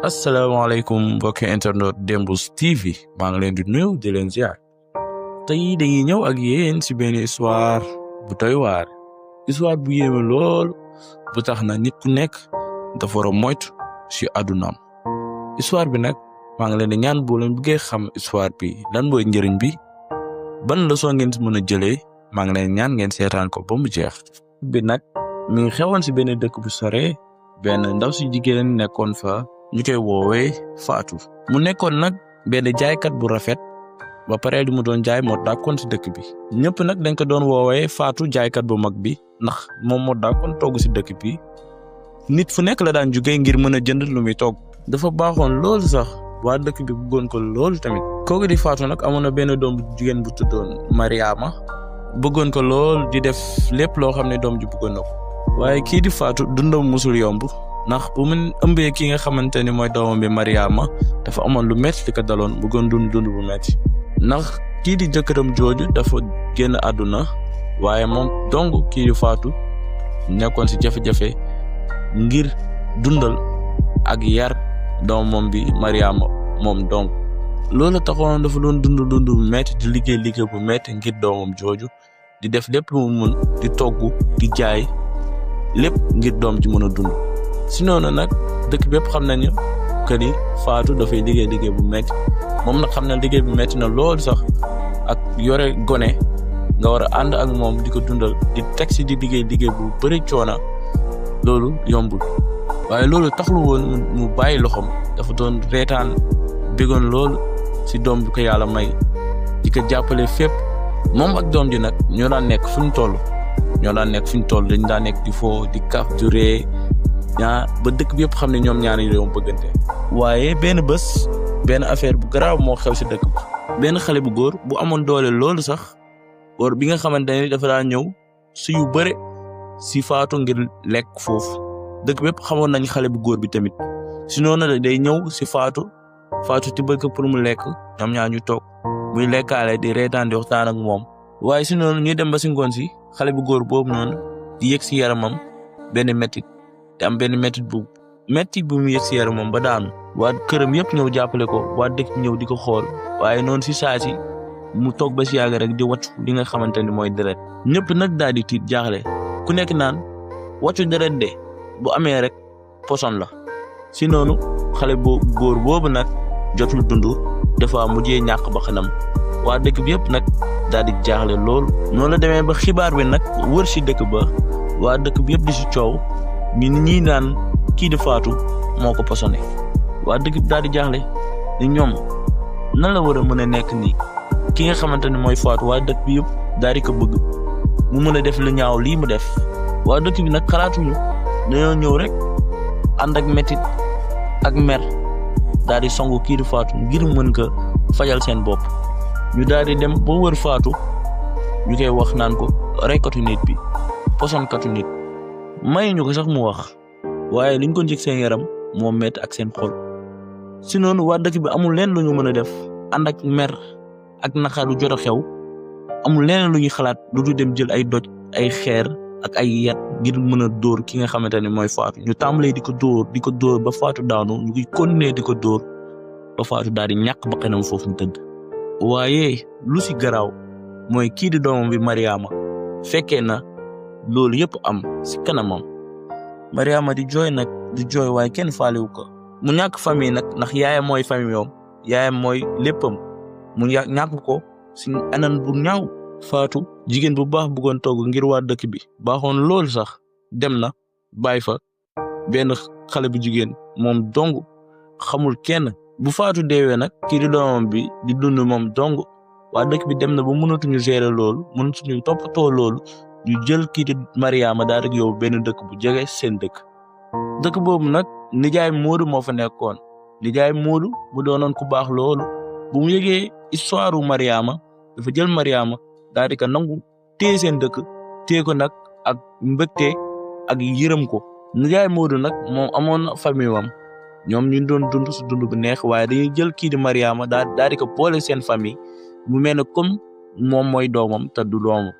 asalaamaaleykum mbokki internet Dembouz TV maa ngi leen di nuyu di leen ziar tey dañuy ñëw ak yéen ci benn histoire bu doy waar histoire bu yéeme lool bu tax na nit ku nekk dafa war a moytu ci àddunaam histoire bi nag maa ngi leen di ñaan boo leen bëggee xam histoire bi lan mooy njëriñ bi ban leçon ngeen ci mën a jëlee maa ngi leen ñaan ngeen seetaan ko ba mu jeex bi nag mi ngi xewoon ci benn dëkk bu sore benn ndaw si jigéen nekkoon fa ñu koy woowee Fatou mu nekkoon nag benn jaaykat bu rafet ba pare li mu doon jaay moo dàkkoon ci dëkk bi ñëpp nag dañ ko doon woowee Fatou jaaykat bu mag bi ndax moom moo dàkkoon togg ci dëkk bi nit fu nekk la daan jugee ngir mën a jënd lu muy togg dafa baaxoon loolu sax waa dëkk bi bëggoon ko loolu tamit kooku di Fatou nag amoon na benn doom bu jigéen bu tuddoon Mariama bëggoon ko lool di def lépp loo xam ne doom ji bëggoon na ko waaye kii di Fatou dundam musul yomb ndax bu mu ëmbee ki nga xamante ni mooy doomam bi Mariama dafa amoon lu métti li ko daloon bëggoon dund bu métti ndax kii di jëkkëram jooju dafa génn àdduna waaye moom dong kii di Fatou nekkoon ci jafe-jafe ngir dundal ak yar doomam bi Mariama moom dong loolu taxoon dafa doon dund bu métti di liggéey bu métti ngir doomam jooju di def lépp lu mu mun di togg di jaay lépp ngir doom ji mën a dund si noonu nag dëkk bépp xam nañu que ni Fatou dafay liggéey bu métti moom nag xam na liggéey bu métti na loolu sax ak yore gone nga war a ànd ak moom di ko dundal di teg si di liggéey bu bëri coona loolu yombul waaye loolu taxul woon mu bàyyi loxoom dafa doon reetaan bégoon loolu si doom bi ko yàlla may di ko jàppale fépp moom ak doom ji nag ñoo daan nekk fu ñu toll dañ daan nekk di foo di kaf du ree ba dëkk bi yëpp xam ne ñoom ñaari réew bëggante waaye benn bés benn affaire bu garaaw moo xew si dëkk bi benn xale bu góor bu amoon doole loolu sax góor bi nga xamante ne dafa daan ñëw si yu bëre si Fatou ngir lekk foofu dëkk bi yëpp xamoon nañ xale bu góor bi tamit si noonu day ñëw si Fatou tibbal ko pour mu lekk ñoom ñaar ñu toog muy lekkaale di reetaan di waxtaan ak moom waaye si noonu ñuy dem ba si ngoon si xale bu góor boobu noonu di yëg si yaramam benn métit te am benn métit bu mu yëg si yaramam ba daanu waa këram yëpp ñëw jàppale ko waa dëkk ñëw di ko xool waaye noonu si saa si mu toog ba si yàgg rek di wàccu li nga xamante ni mooy deret ñëpp nag daal di tiit jaaxle ku nekk naan wàccu deret de bu amee rek poson la si noonu xale góor boobu nag jotul dund dafa mujjee ñàkk ba xanam waa dëkk bi yëpp nag daal di jaaxle lool noonu la demee ba xibaar bi nag wër si dëkk ba waa dëkk bi yëpp di si coow ñii naan kii di Fatou moo ko posone waa dëkk bi daal di jaaxle ni ñoom nan la war a mën a nekk nii ki nga xamante ne mooy Fatou waa dëkk bi yëpp daal di ko bëgg mu mën a def lu ñaaw lii mu def waa dëkk bi nag xalaatuñu dañoo ñëw rek ànd ak métit ak mer daal di songu kii di Fatou ngir mën ko fajal seen bopp ñu daal di dem ba wër Fatou ñu koy wax naan ko reykatu nit bi posonkatu nit may ñu ko sax mu wax waaye liñ ko njëkk seen yaram moo métti ak seen xol si noonu waa dëkk bi amul leen lu ñu mën a def ànd ak mer ak naqar lu jot a xew amul leen lu ñuy xalaat lu du dem jël ay doj ay xeer ak ay yat ngir mën a dóor ki nga xamante ne mooy Fatou ñu tàmbalee di ko dóor ba Fatou daanu ñu ngi continuer di ko dóor ba Fatou daal di ñàkk ba xenam foofu mu tëdd waaye lu si garaaw mooy kii di doomam bi Mariama fekkee na loolu yëpp am si kanamam Mariama di jooy waaye kenn faalewu ko mu ñàkk famille nag ndax yaayam mooy famille yoom yaayam mooy léppam mu ñàkk ko si anan bu ñaaw Fatou jigéen bu baax bëggoon togg ngir waa dëkk bi baaxoon loolu sax dem na bàyyi fa benn xale bu jigéen moom dong xamul kenn bu Fatou deewee nag kii di doomam bi di dund moom dong waa dëkk bi dem na ba mënatuñu gérer loolu mënatuñu toppatoo loolu ñu jël kii di Mariama daal di yóbbu benn dëkk bu jege seen dëkk boobu nag nijaay Moodu moo fa nekkoon nijaay Moodu mu doonoon ku baax loolu bu mu yëgee histoire Mariama dafa jël Mariama daal di ko nangu téye seen dëkk téye ko nag ak mbégte ak yërëm ko nijaay Moodu nag moom amoon na famille wam ñoom ñu doon dund su dund bu neex waaye dañuy jël kii di Mariama daal di ko boole seen famille mu mel ne comme moom mooy doomam te du doomam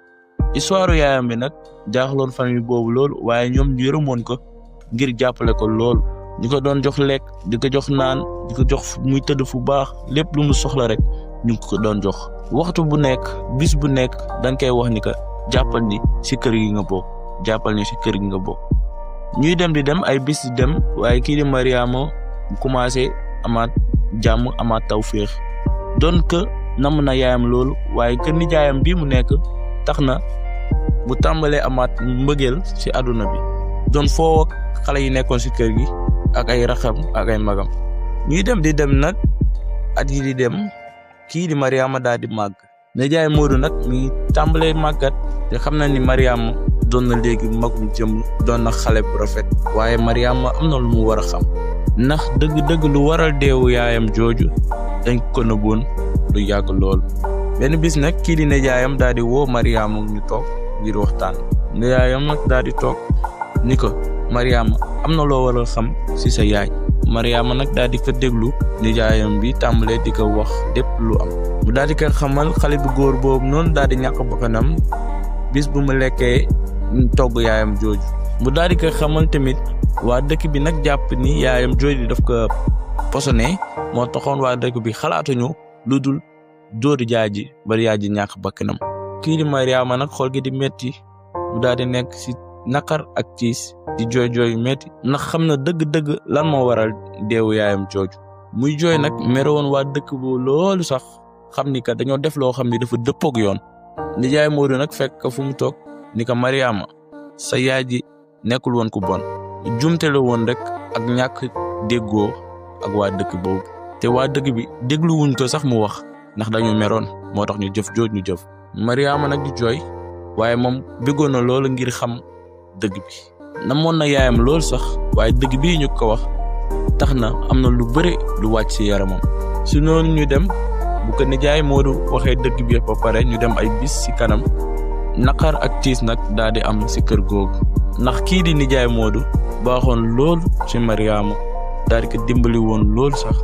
histoire yaayam bi nag jaaxloon famille boobu loolu waaye ñoom ñu yërëmoon ko ngir jàppale ko lool ñu ko doon jox lekk di ko jox naan di ko jox muy tëdd fu baax lépp lu mu soxla rek ñu ko doon jox waxtu bu nekk bis bu nekk dañ koy wax ni que jàppal ni si kër gi nga bokk jàppal ni si kër gi nga bokk ñuy dem di dem ay bis di dem waaye kii di Mariama commencé amaat jàmm amaat tawféex doon que namm na yaayam loolu waaye kër nijaayam bii mu nekk tax na bu tàmbalee amaat mbëggeel si àdduna bi doon foo ak xale yi nekkoon si kër gi ak ay raxam ak ay magam ñuy dem di dem nag at yi di dem kii di Mariama daal di màgg nijaay Modou nag mi tàmbalee màggat te xam na ni Mariama doon na léegi magum jëm doon na xale bu rafet waaye Mariama am na lu mu war a xam ndax dëgg-dëgg lu waral deewu yaayam jooju dañ ko nëbboon lu yàgg lool benn bis nag kii di nijaayam daal di woo Mariama ñu toog ngir waxtaan nijaayam nag daal di toog ni ko Mariama am na loo war a xam ci sa yaay Mariama nag daal di ko déglu nijaayam bi tàmbalee di ko wax lépp lu am mu daal di ko xamal xale bu góor boobu noonu daal di ñàkk bakkanam bis bu mu lekkee togg yaayam jooju mu daal di ko xamal tamit waa dëkk bi nag jàpp ni yaayam jooju daf ko posone moo taxoon waa dëkk bi xalaatuñu lu dul dóori jaay ji bari yaay ji ñàkk bakkanam kii di Mariama nag xool gi di metti mu daal di nekk ci naqar ak tiis di jooy jooy metti ndax xam na dëgg-dëgg lan moo waral deewu yaayam jooju muy jooy nag mere woon waa dëkk bu loolu sax xam ni que dañoo def loo xam ni dafa dëppook yoon nijaay Modou nag fekk fu mu toog ni ko Mariama sa yaay ji nekkul woon ku bon jumte la woon rek ak ñàkk déggoo ak waa dëkk boobu te waa dëkk bi dégluwuñ ko sax mu wax ndax dañu meroon moo tax ñu jëf jooj ñu jëf Mariama nag di jooy waaye moom bëggoon na loolu ngir xam dëgg bi namoon na yaayam loolu sax waaye dëgg bii ñu ko wax tax na am na lu bëri lu wàcc ci yaramam si noonu ñu dem bu ko nijaay Modou waxee dëgg bi ba pare ñu dem ay bis ci kanam naqar ak tiis nag daal di am ci kër googu ndax kii di nijaay Modou baaxoon loolu ci Mariama daal di ko dimbali woon loolu sax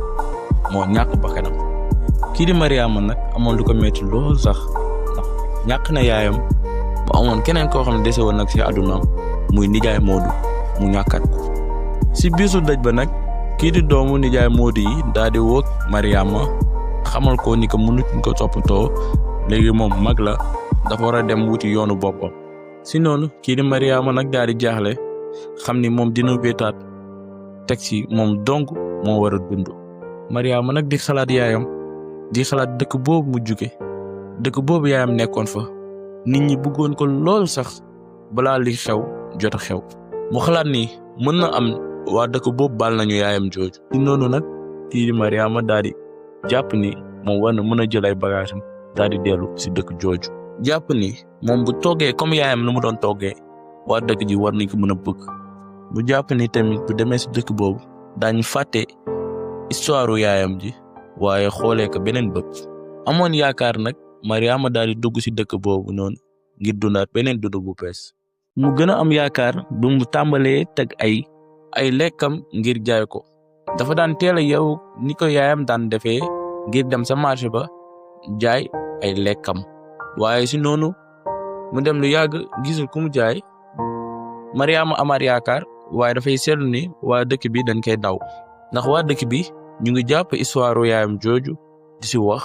moo ñàkk bakkanam kii di Mariama nag amoon lu ko metti loolu sax ndax ñàkk na yaayam mu amoon keneen koo xam ne dese woon nag ci àddunaam muy nijaay Modou mu ñàkkat ko ci bisu dëj ba nag kii di doomu nijaay Modou yi daal di woo Mariama xamal ko ni ko mënuñ ko toppatoo léegi moom mag la dafa war a dem wuti yoonu boppam si noonu kii di Mariama nag daal di jaaxle xam ni moom dina wéetaat teg ci moom dong moo war a dund Mariama nag di xalaat yaayam di xalaat dëkk boobu mu jóge dëkk boobu yaayam nekkoon fa nit ñi bëggoon ko lool sax balaa li xew jot a xew mu xalaat ni mën na am waa dëkk boobu baal nañu yaayam jooju si noonu nag kii di Mariama daal di jàpp ni moom war na mën a jël ay bagaasam daal di dellu si dëkk jooju jàpp ni moom bu toggee comme yaayam nu mu doon toggee waa dëkk ji war nañ ko mën a bëgg bu jàpp ni tamit bu demee si dëkk boobu daañu fàtte histoire yaayam ji waaye xoolee ko beneen bët amoon yaakaar nag Mariama daal di dugg si dëkk boobu noonu ngir dundaat beneen dund bu bees mu gën a am yaakaar bu mu tàmbalee teg ay lekkam ngir jaay ko dafa daan teel a yow ni ko yaayam daan defee ngir dem sa marché ba jaay ay lekkam waaye si noonu mu dem lu yàgg gisul ku mu jaay Mariama amaat yaakaar waaye dafay seetlu ni waa dëkk bi dañ koy daw ndax waa dëkk bi ñu ngi jàpp histoire yaayam jooju di si wax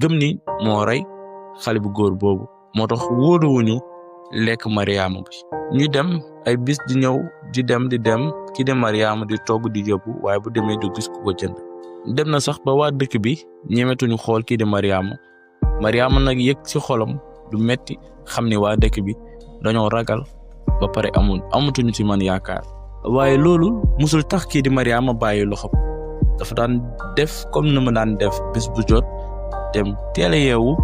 gëm ni moo rey xale bu góor boobu moo tax wóoruwuñu lekk Mariama bi ñu dem ay bis di ñëw di dem ki de Mariama di togg di yóbbu waaye bu demee du gis ku ko jënd dem na sax ba waa dëkk bi ñemetuñu xool kii de Mariama nag yëg ci xolam du metti xam ni waa dëkk bi dañoo ragal ba pare amatuñu ci man yaakaar waaye loolu musul tax kii di Mariama bàyyi loxo dafa daan def comme ni mu daan def bés bu jot dem teel a yeewu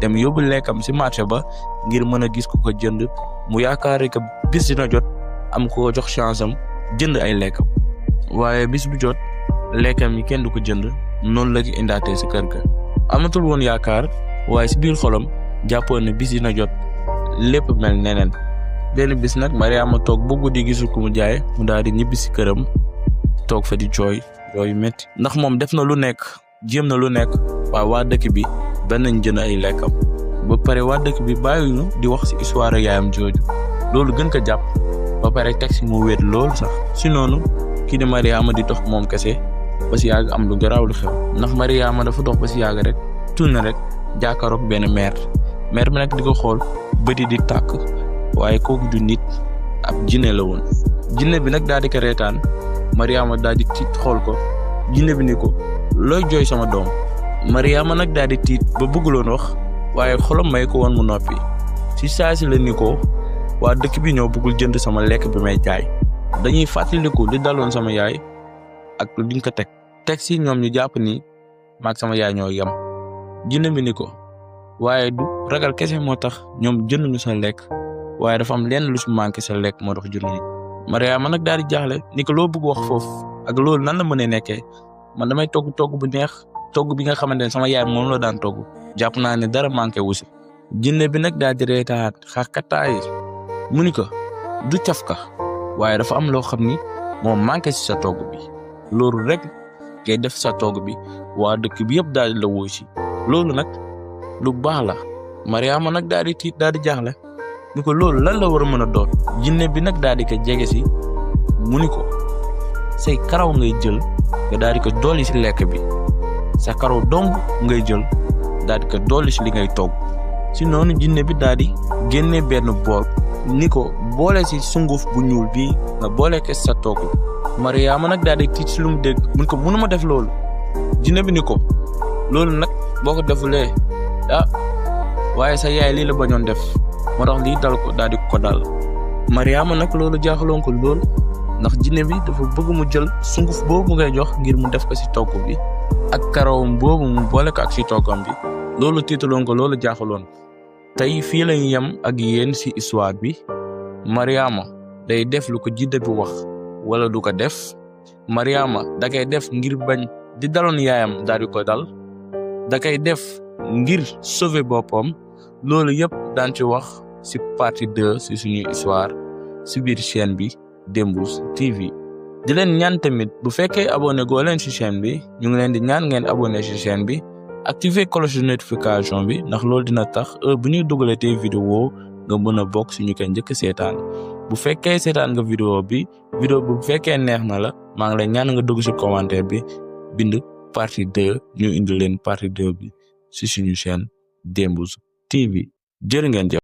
dem yóbbu lekkam ci marché ba ngir mën a gis ku ko jënd mu yaakaar que bis dina jot am ko jox chance am jënd ay lekkam waaye bis bu jot lekkam yi kenn du ko jënd noonu la ko indaatee ci kër ga amatul woon yaakaar waaye ci biir xolam jàppoon ne bis dina jot lépp mel neneen benn bis nag Mariama toog ba guddi gisul ku mu jaay mu daal di ñibbi ci këram toog fa di jooy yu metti ndax moom def na lu nekk jéem na lu nekk waaye waa dëkk bi benn nañ jënd ay lekkam ba pare waa dëkk bi bàyyiñu di wax ci histoire yaayam jooju loolu gën ko jàpp ba pare teg ci mu wéet lool sax si noonu kii di Mariama di dox moom kese ba si yàgg am lu garaaw lu xew ndax Mariama dafa dox ba si yàgg rek tourné rek jàkkaaroog benn mère bi nag di ko xool bëti di tàkk waaye kooku du nit ab jinne la woon. jinne bi nag daal di ko reetaan Mariama daal di tiit xool ko jinne bi ni ko looy jooy sama doom. Mariama nag daal di tiit ba bëgguloon wax waaye xolam may ko woon mu noppi si saa si la ni ko waa dëkk bi ñoo bëggul jënd sama lekk bi may jaay dañuy fàttaliku li daloon sama yaay ak liñ ko teg si ñoom ñu jàpp ni maag sama yaay ñoo yem. jinne bi ni ko waaye du ragal kese moo tax ñoom jënduñu sa lekk waaye dafa am lenn lu si manqué sa lekk moo tax jënduñu. Mariama nag daal di jaaxle ni ko loo bëgg wax foofu ak loolu nan la mënee nekkee man damay togg bu neex togg bi nga xamante ne sama yaay moom la daan togg jàpp naa ne dara manqué wu si. jinne bi nag daal di reetaat xaakataay mu ni ko du cafka waaye dafa am loo xam ni moo manqué si sa togg bi loolu rek ngay def sa togg bi waa dëkk bi yëpp daal di la wóoy si loolu nag lu baax la. Mariama nag daal di tiit daal di jaaxle ni ko loolu lan la war a mën a doon. jinne bi nag daal di ko jege si mu ni ko say karaw ngay jël nga daal di ko dolli si lekk bi sa karaw dong ngay jël daal di ko dolli si li ngay togg. si noonu jinne bi daal di génne benn bool ni ko boole si sunguf bu ñuul bi nga boole ko sa togg. Mariama nag daal di tiit si lu mu dégg mun ko mënuma def loolu. jinne bi ni ko loolu nag boo ko defulee waaye sa yaay lii la bañoon def moo tax lii dal ko daal di ko dal. Mariama nag loolu jaaxaloon ko lool ndax jinne bi dafa bëgg mu jël sunguf boobu ngay jox ngir mu def ko si togg bi ak karawam boobu mu boole ko ak si toggam bi loolu tiitaloon ko loolu jaaxaloon. tey fii lañu yem ak yéen si histoire bi. Mariama day def lu ko jinne bi wax wala du ko def. Mariama da koy def ngir bañ di daloon yaayam daal di ko dal da koy def ngir sauver boppam. loolu yëpp daan ci wax si partie 2 si suñu histoire si biir chaîne bi Dembouz TV. di leen ñaan tamit bu fekkee abonné goo leen si chaîne bi ñu ngi leen di ñaan ngeen abonné si chaîne bi activer cloche de notification bi ndax loolu dina tax bu ñuy dugalatee vidéo nga mën a bokk suñu koy njëkk seetaan. bu fekkee seetaan nga vidéo bi bu fekkee neex na la maa ngi lay ñaan nga dugg si commentaire bi bind partie 2 ñu indi leen partie 2 bi si suñu chaîne Dembouz TV jërë ngeen jëf.